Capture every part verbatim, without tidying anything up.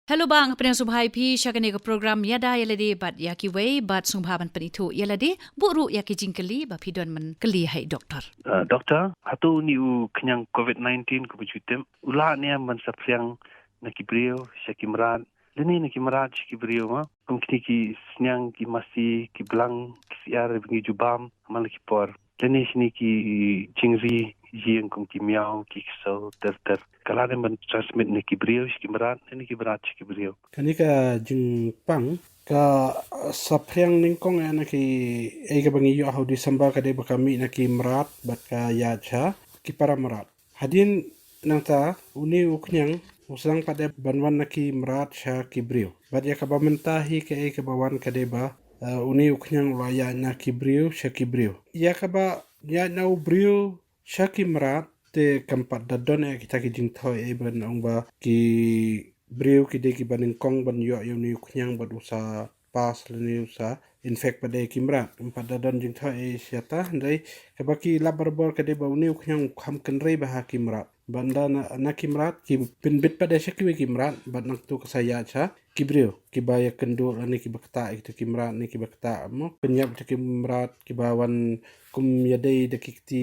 Hello bang, pdiang sngewbha ïa phi sha kane ka program Ïada Ïalade bad ïa kiwei, bad sngewbha ban pynithuh ïalade, buh ruh ïa ki jingkylli ba phi don ban kylli ha i doktor. Uh, doktor, hato une u khñiang covid nineteen kaba ju tip u lah ne em ban saphriang na ki briew sha ki mrad, lane na ki mrad sha ki briew, ma? Kum kine ki sniang, ki masi, ki blang, ki syiar ba ngi ju bam ha man la ki por, lane shane ki jingri ïing kum ki miaw, ki ksew, ter ter, ka lah ne em ban transmit na ki briew sha ki mrad, lane ki mrad sha ki briew? Kane ka jingpang ka saphriang nyngkong ïa na ki, eh, kaba ngi ïoh ha u December, ka dei ba ka mih na ki mrad bad ka ïaid sha ki para mrad. Hadien nangta une u khñiang u sdang pat de ban wan na ki mrad sha ki briew. Bad ïa kaba mynta hi kaei kaba wan ka dei ba, eh, une u khñiang u la ïaid na ki briew sha ki briew. Ïa kaba ïaid na u briew sha ki mrad te kam pat da don ïa kita ki jingthoh ei ban ong ba ki briew ki dei kiba nyngkong ban ïoh ïa une u khñiang bad u sa pass lane u sa infect pat de ki mrad. Kam pat da don jingthoh ei sha ta, hynrei kaba ki lap barabor ka dei ba une u khñiang u kham kynrei bha ha ki mrad. Bad ynda na, na ki mrad ki pynbit pat de sha kiwei ki mrad, bad nangta ka sa ïaid sha ki briew kiba ïakynduh lane kiba ktah ïa kita ki mrad ne kiba ktah, mo, pynïap kita ki mrad, kiba wan kum ïadei da ki kti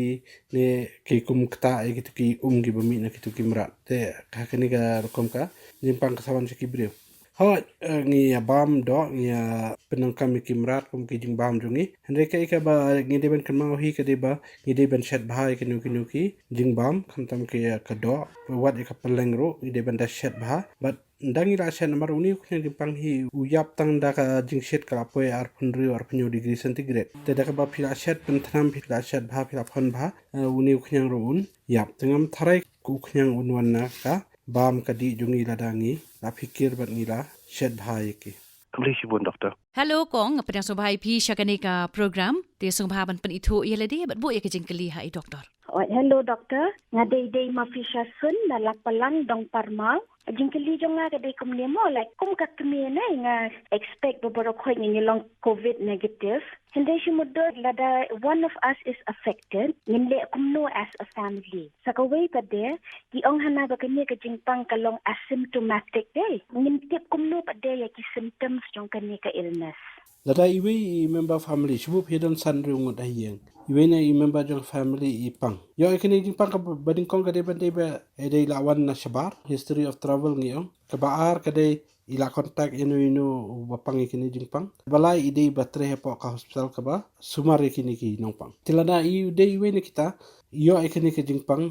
ne ki kum ktah ïa kita ki um kiba mih na kita ki mrad. Te ha kane ka rukom ka jingpang ka sa wan sha ki briew. Hooid, eh, ngi ïa bam doh, ngi ïa pyndonkam ïa ki mrad kum ki jingbam jong ngi. Hynrei kaei kaba ngi dei ban kynmaw hi ka dei ba ngi dei ban shet bha ïa kino kino ki jingbam, khamtam ki, eh, ka doh, wat ïa ka pylleng ruh ngi dei ban da shet bha. Bad ynda ngi la shet, namar une u khñiang jingpang hi u ïap tang ynda ka jingshit ka la poi arphew hynriew, arphew hynñiew degree centigrade. Te da kaba phi la shet pynthnam, phi la shet bha, phi la phon bha, eh, une u khñiang ruh un ïap. Te ngam tharai u khñiang un wan na ka bam ka dih jong ngi lada ngi la phikir bad ngi la shet bha ïa ki. Khublei shibun, doktor. Hello kong, pdiang sngewbha ïa phi sha kane ka program. Te sngewbha ban pynithuh ïalade bad buh ïa ka jingkylli ha i doktor. Alright, hello doktor. Nga dei dei ma Fisherson na Lakpalang, Dongparmal. Jingkylli jong nga ka dei kumne mo, like, kum ka kmie ne, nga expect ba baroh khoit ngi long covid negative. Hynrei shi mudui lada one of us is affected, ngin leh kumno as a family? Sa kawei pat de, ki ong hana ba kane ka jingpang ka long asymptomatic de. Ngin tip kumno pat de ïa ki symptoms jong kane ka illness? Lada iwei i member family, shu buh phi don san riew ngut ha ïing, iwei na i member jong family i pang, ïoh ïa kane jingpang, kaba nyngkong ka dei ban dei ba i dei la wan na shabar, history of travel ngi ong. Kaba ar ka dei i la contact ïano ïano uba pang ïa kane jingpang. Kaba lai i dei ba trei hapoh ka hospital kaba sumar ïa kine ki nongpang. Te lada i dei iwei na kita i ïoh ïa kane ka jingpang,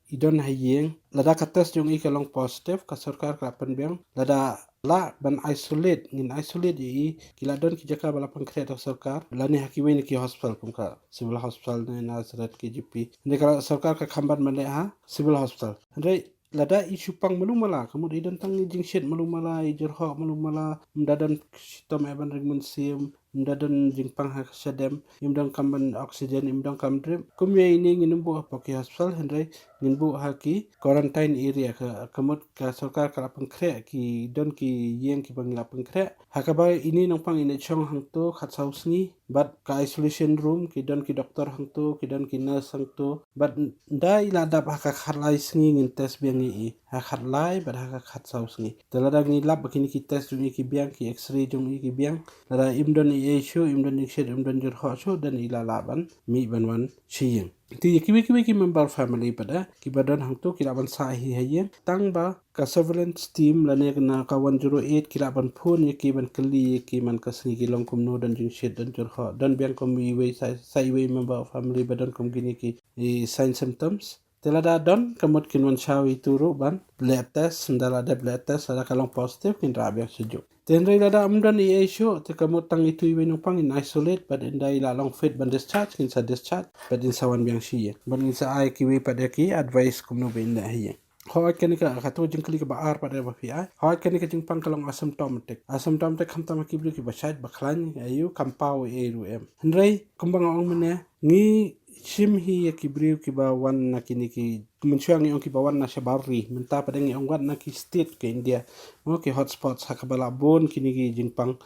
i don ha ïing, lada ka test jong i ka long positive, ka sorkar ka la pynbiang. Lada lah ban isolate, ngin isolate ïa i. Ki la don ki jaka ba la pynkhreh da ka sorkar, lane ha kiwei na ki hospital kum ka Civil Hospital ne Nazareth, K G P. Hynrei ka la, sorkar ka kham ban ban leh ha Civil Hospital. Hynrei lada i shu pang malu mala, ka mut i don tang i jingshit malu mala, i jyrhoh malu mala, ym da don shitom eh ban ring mynsiem, ym da don jingpang ha ka shadem, im donkam ban oxygen, im donkam drip. Kum ïa ine ngin ym buh hapoh ki hospital, hynrei ngin buh ha ki quarantine area. Ka, ka mut ka sorkar ka la pynkhreh, ki don ki ïing kiba ngi la pynkhreh, ha kaba ine nongpang i leit shong hangto khatsaw sngi. Bad ka isolation room, ki don ki doktor hangto, ki don ki nurse hangto. Bad ynda i la dap ha ka khatlai sngi ngin test biang ïa i, ha khatlai bad ha ka khatsaw sngi. Te lada ngi lap ba kine ki test jong i ki biang, ki X-ray jong i ki biang, lada im don i ei shuh, im don jingshit, im don jyrhoh shuh, then i la lah ban mih ban wan sha ïing. Te ïa kiwei kiwei ki member family pat de kiba don hangto ki lah ban sah hi ha ïing, tang ba ka surveillance team lane na ka one zero eight ki lah ban phone ïa ki ban kylli ïa ki man ka sngi ki long kumno, don jingshit, don jyrhoh, don biang kum iwei sa, sa iwei member family ba don kum kine ki, i, sign symptoms. Te lada don, ka mut kin wan shaw itu ruh ban leh test, ynda la dep leh test, lada ka long positive kin rah biang sha juk. Te hynrei lada ym don i ei shuh, te ka mut tang itu iwei nongpang in isolate, bad ynda i la long fit ban discharge, kin sa discharge bad in sa wan biang sha ïing. Bad in sa ai kiwei pat de ki advice kumno ba in leh ha ïing. Hooid, kane ka, kato jingkylli kaba ar pat de ba phi ai. Hooid, kane ka jingpang ka long asymptomatic. Asymptomatic khamtam ha ki briew kiba shait, ba khlaiñ, aïu, kam paw ei ruh em. Hynrei kumba nga ong mynne, ngi shim hi ïa ki briew kiba wan na kine ki, mynshuwa ngi ong kiba wan na shabar ri, mynta pat de ngi ong wat na ki state ka India, mo, ki hotspots ha kaba la bun kine ki jingpang.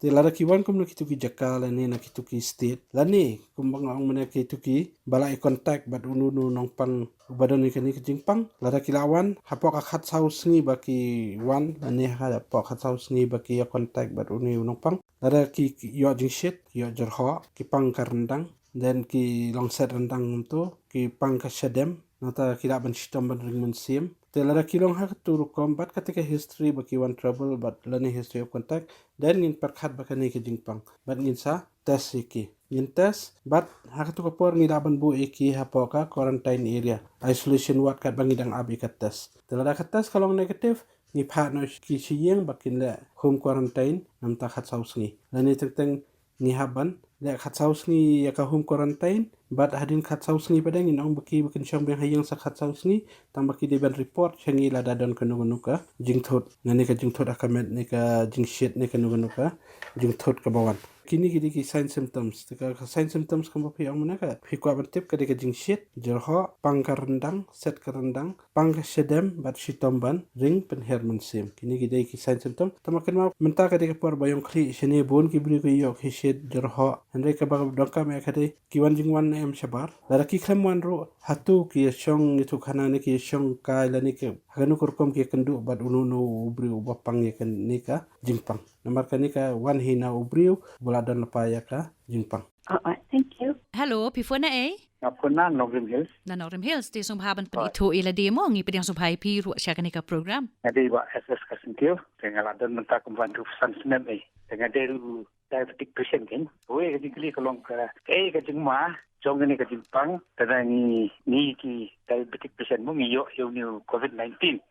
Te lada ki wan kumno kito ki jaka lane na kito ki state lane kumba nga ong mynne kito ki ba la ïa contact bad uno uno u nongpang uba don ïa kane ka jingpang, lada ki la wan hapoh ka khatsaw sngi ba ki wan lane hapoh khatsaw sngi ba ki ïa contact bad uno u nongpang, lada ki ïoh jingshit, ki ïoh jyrhoh, ki pang ka ryndang, then ki long set ryndang kumto, ki pang ka shadem, nangta ki lah ban shitom ban ring mynsiem. Te lada ki long ha katu rukom bad kata ka history ba ki wan travel bad lane history of contact, then ngin pyrkhat ba kane ka jingpang bad ngin sa test ïa ki. Ngin test bad ha katu ka por ngi lah ban buh ïa ki hapoh ka quarantine area, isolation ward, katba ngi dang ap ïa ka test. Te lada ka test ka long negative, ngi phah noh ki sha ïing ba kin leh home quarantine namar khatsaw sngi. Lane teng teng ngi hap ban leh khatsaw sngi ïa ka home quarantine bad hadien khatsaw sngi pat ngin ong ba ki ba kin shong biang ha ïing sa khatsaw sngi, tang ba ki dei ban report sha ngi lada don kano kano ka jingthut, ne ka jingthut ha ka met, ne ka jingshit, ne kano kano ka jingthut kaba wan. Kine ki dei ki sign symptoms. Te ka, ka sign symptoms kumba phi ong mynne ka, phi kwah ban tip, ka dei ka jingshit, jyrhoh, pang ka ryndang, set ka ryndang, pang ka shadem bad shitom ban ring pynher mynsiem. Kine ki dei ki sign symptom. Tangba kynmaw mynta ka dei ka por ba ïong khlieh shane, bun ki briew ki ïoh ki shit, jyrhoh. Hynrei kaba donkam eh ka dei ki wan jingwan ne em shabar. Lada ki khlem wan ruh, hato ki ïa shong ïathuhkhana ne ki ïa shong kai lane ki ha kano ka rukom ki ïa kynduh bad uno uno u briew uba pang ïa kane ka jingpang. Namar kane ka wan hi na u briew uba la don lypa ïa ka jingpang. All right, thank you. Hello, phi phone na ei? Nga phone na Nongrim Hills. Na Nongrim Hills, te sngewbha ban pynithuh ïa lade mo, ngi pdiang sngewbha ïa phi ruh sha kane ka program. Nga dei Bah S S ka Syntiew, te nga la don mynta kumba hynriewphew san snem ei. Te nga dei ruh diabetic patient kein. Kawei ka jingkylli ka long ka, kaei ka jingma jong kane ka jingpang, te na ngi, ngi ki diabetic patient mo ngi ïoh ïa une u covid nineteen.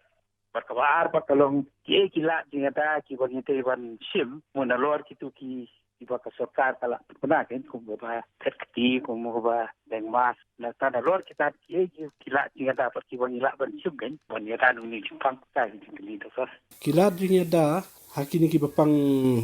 Bad kaba ar pat ka long kiei ki lad jingïada kiba ngi dei ban shim mo nalor kito ki, kiba ka sorkar ka la pynbna kein, kum kaba thet kti, kum kaba deng mask. Nangta nalor kita kiei ki, ki lad jingïada pat kiba ngi lah ban shim kein ban ïada na une u jingpang, ka ki jingkylli, Doctor. Ki lad jingïada ha kine kiba pang,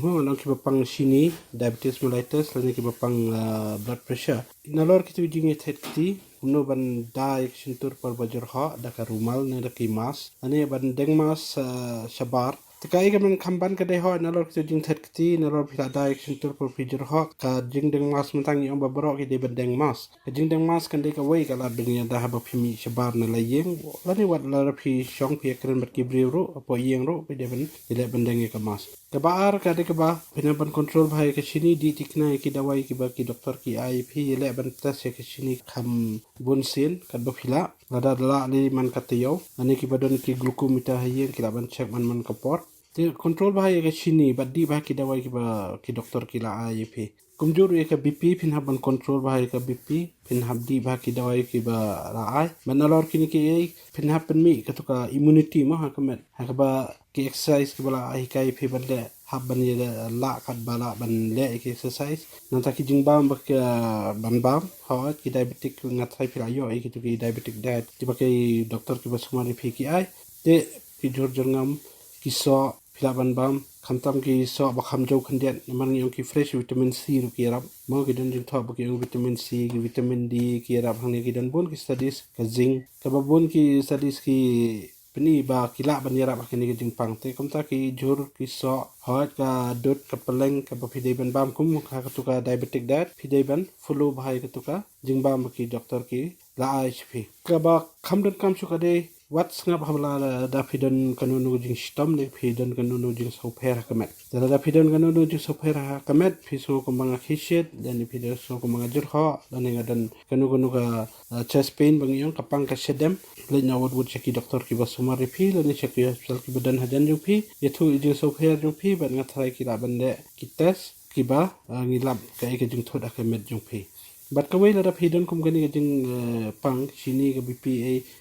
mo, ngan ong kiba pang shini, diabetes mellitus, lane kiba pang, ah, blood pressure. Nalor kito ki jingïathet kti, kumno ban da ïa ka shyntur por ba jyrhoh da ka rumal ne da ki mask, lane ban deng mask, ah, shabar. Te kaei ka mut kham ban ka dei hooid nalor kito ki jingthet kti, nalor phi la da ïa ka shyntur por phi jyrhoh, ka jingdeng mask mynta ngi ong ba baroh ki dei ban deng mask. Ka jingdeng mask kan dei kawei ka lad ban ïada haba phi mih shabar na la ïing, lane wat lada phi shong phi ïakren bad ki briew ruh hapoh ïing ruh phi dei ban ïaleh ban deng ïa ka mask. Kaba ar ka dei kaba phin hap ban control bha ïa ka shini, dih thikna ïa ki dawai kiba ki doktor ki ai ïa phi, ïaleh ban test ïa ka shini kham bun sien katba phi lah. Lada lah lei man ka taïew, lane kiba don ki glucometer ha ïing ki lah ban check man man ka por. Te control bha ïa ka shini bad dih bha ki dawai kiba ki doktor ki la ai ïa phi. Kumjuh ruh ïa ka B P, phin hap ban control bha ïa ka B P, phin hap dih bha ki dawai kiba la ai. Bad nalor kine kiei phin hap pynmih kato ka immunity mo ha ka met, ha kaba ki exercise kiba la hikai ïa phi ban leh, hap ban ïa lah katba lah ban leh ïa ki exercise. Nangta ki jingbam ba ka ban bam, hooid ki diabetic, nga tharai phi la ïoh ïa kito ki diabetic diet kiba ki doktor kiba sumar ïa phi ki ai. Te ki jhur jyrngam, ki soh, phi lah ban bam, khamtam ki soh ba kham jew khyndiat, namar ngi ong ki fresh vitamin C ruh ki ïarap. Mo, ki don jingthoh ba ki ong vitamin C, ki vitamin D ki ïarap hangne, ki don bun ki studies, ka zinc, kaba bun ki studies ki pyni ba ki lah ban ïarap ha kane ka jingpang. Te kumta ki jhur, ki soh, hooid ka dud, ka pylleng, kaba phi dei ban bam kum ha kato ka diabetic diet, phi dei ban follow bha ïa kato ka jingbam ba ki doktor ki la ai sha phi. Kaba kham donkam shuh ka dei wat sngap haba lada phi don kano kano ka jingshitom ne phi don kano kano ka jingsngewpher ha ka met. Te lada phi don kano kano ka jingsngewpher ha ka met, phi sngew kumba nga khie shit, lane phi sngew kumba nga jyrhoh, lane nga don kano kano ka, ah, chest pain ba ngi ong, ka pang ka shadem, leit noh wut wut sha ki doktor kiba sumar ïa phi lane sha ki hospital kiba don hajan jong phi, ïathuh ïa ka jingsngewpher jong phi bad nga tharai ki lah ban leh ki test kiba, ah, ngi lap kaei ka jingthut ha ka met jong phi. Bad kawei, lada phi don kum kane ka jing, eh, pang shini, ka B P,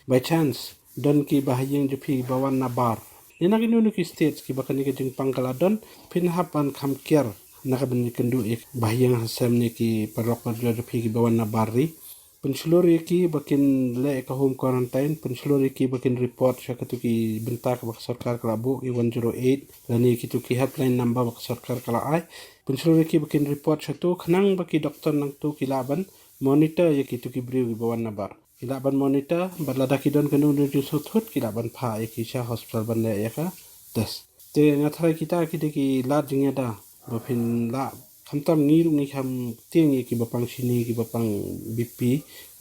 by chance don kiba ha ïing jong phi ba wan na bar, ne na kino kino ki states kiba kane ka jingpang ka la don, phin hap ban kham kiar na ka ban ïakynduh ïa ki bahaïing hasem ne ki paralok parajor jong phi kiba wan na bar ri. Pynshlur ïa ki ba kin leh ïa ka home quarantine, pynshlur ïa ki ba kin report sha kito ki bynta kaba ka sorkar ka la buh, ki one zero eight lane kito ki helpline number ba ka sorkar ka la ai. Pynshlur ïa ki ba kin report sha to khnang ba ki doktor nangto ki lah ban monitor ïa kito ki briew kiba wan na bar. Ki lah ban monitor bad lada ki don kano kano ka jingsngewthut ki lah ban phah ïa ki sha hospital ban leh ïa ka test. Te nga tharai kita ki dei ki lad jingïada ba phin lah khamtam ngi ruh ngi kham tieng ïa kiba pang shini, kiba pang B P,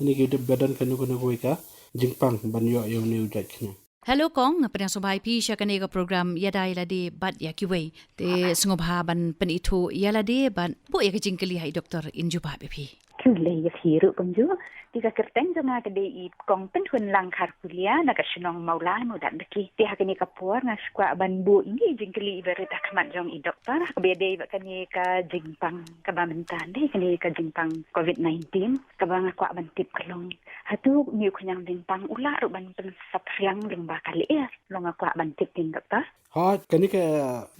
ne kiba don kano kano kawei ka jingpang ban ïoh ïa une u jait khñiang. Hello kong, nga pdiang sngewbha ïa phi sha kane ka program Ïada Ïalade bad Ïa Kiwei. Te sngewbha ban pynithuh ïalade bad buh ïa ka jingkylli ha i doktor in jubab ïa phi. Khublei ïa phi ruh kumjuh. Te ka kyrteng jong nga ka dei i Kong Pynhun Langkharpulia na ka shnong Mawlai Mawdatdaki. Te ha kane ka por nga sngewkwah ban buh ïa i jingkylli iba rit ha khmat jong i doktor. Kaba ïadei bad kane ka jingpang kaba mynta, dei kane ka jingpang covid nineteen, kaba nga kwah ban tip ka long, hato une u khñiang jingpang u lah ruh ban pynsaphriang lyngba ka lyer? Long nga kwah ban tip ïa i doktor. Hooid, kane ka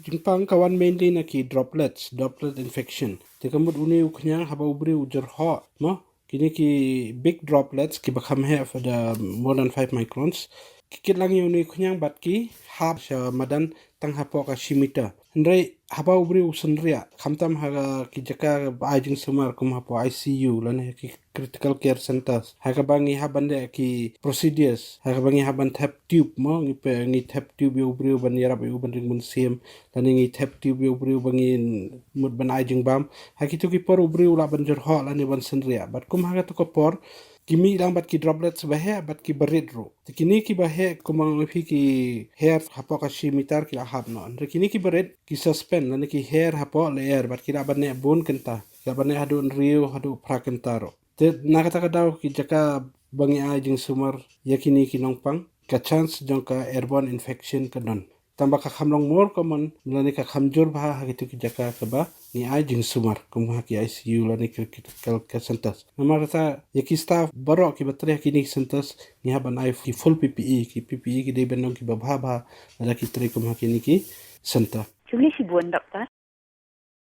jingpang ka wan mainly na ki droplets, droplet infection. Te ka mut une u khñiang haba u briew u jyrhoh, mo? Kine ki big droplets kiba kham heh, for the more than five microns, ki kit lang ïa une u khñiang bad ki hap sha madan tang hapoh ka shi meter. Hynrei haba u briew u synriah, khamtam ha ki jaka ba ai jingsumar kum hapoh I C U lane ki critical care centers, ha kaba ngi hap ban leh ki procedures, ha kaba ngi hap ban thep tube, mo, ngi pe, ngi thep tube ïa u briew ban ïarap ïa u ban ring bunsiem, lane ngi thep tube ïa u briew ba ngi mut ban ai jingbam. Ha kito ki por u briew u lah ban jyrhoh lane ban synriah. Bad kum ha kato ka por, ki mih lang bad ki droplets ba heh bad kiba rit ruh. Te kine kiba heh, kumba nga ong ïa phi, ki her hapoh ka shi meter ki la hap noh. Hynrei kine kiba rit ki suspend lane ki her hapoh lyer bad ki lah ban neh bun kynta. Ki lah ban neh haduh hynriew haduh phra kynta ruh. Te na kata ka daw ki jaka ba ngi ai jingsumar ïa kine ki nongpang, ka chance jong ka airborne infection ka don. Tangba ka kham long more common lane ka kham jur bha ha kito ki jaka kaba ngi ai jingsumar, kum ha ki I C U lane ki critical care centers. Namar kata ïa ki staff baroh kiba trei ha kine ki centers ngi hap ban ai ki full P P E, ki P P E ki dei ban long kiba bha bha lada ki trei kum ha kine ki center. Khublei shibun doktor.